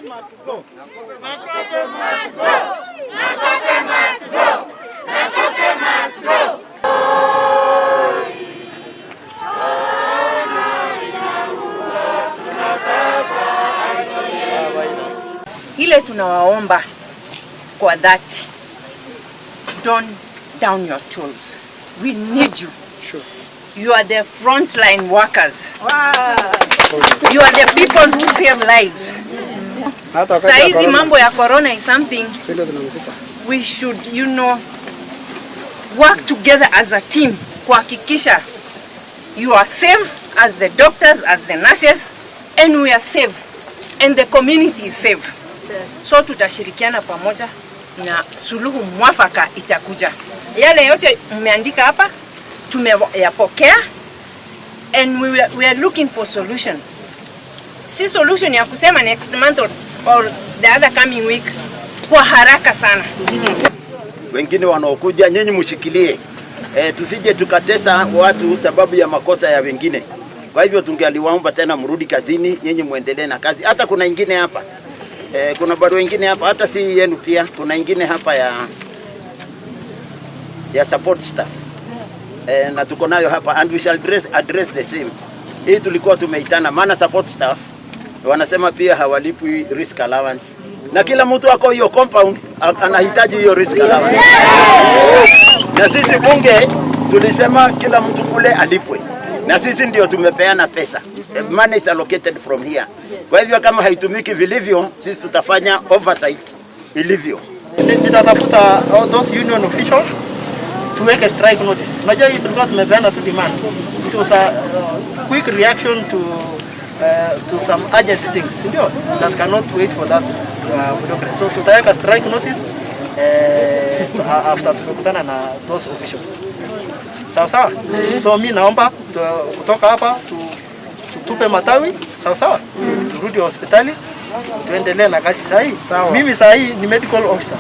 Must go! Nakope must go! Nakope must go! Ile tunawaomba kwa dhati, don't down your tools. We need you. Sure. You are the frontline workers. Wow. You are the people who save lives. Hata wakati Saa wa hizi corona, mambo ya corona is something vile tunamzika. We should work together as a team kuhakikisha you are safe as the doctors, as the nurses, and we are safe and the community is safe. So tutashirikiana pamoja na suluhu mwafaka itakuja. Yale yote mmeandika hapa tumeyapokea and we are looking for solution. Si solution ya kusema next month or the other coming week, kwa haraka sana. Wengine wanaokuja, nyinyi mshikilie, tusije tukatesa watu sababu ya makosa ya wengine. Kwa hivyo tungeliwaomba tena mrudi kazini, nyinyi muendelee na kazi. Hata kuna ingine hapa, kuna barua ingine hapa, hata si yenu pia, kuna ingine hapa ya support staff, na tuko nayo hapa and we shall address the same. Hii tulikuwa tumeitana, maana support staff wanasema pia hawalipwi risk allowance, na kila mtu ako hiyo compound anahitaji hiyo risk allowance, na sisi bunge tulisema kila mtu kule alipwe, na sisi ndio tumepeana pesa. Money is allocated from here. Kwa hivyo kama haitumiki vilivyo, sisi tutafanya oversight ilivyo. Nitatafuta all those union officials tuweke strike notice. Unajua hii tulikuwa tumepeana tu demand. It was a quick reaction to some urgent things, ndio, that cannot wait for that bureaucracy. So tutaweka strike notice after tumekutana na those officials. Sawa sawa. So mi naomba kutoka hapa tutupe matawi, sawa sawa, turudi hospitali tuendelee na kazi saa hii. Mimi saa hii ni medical officer.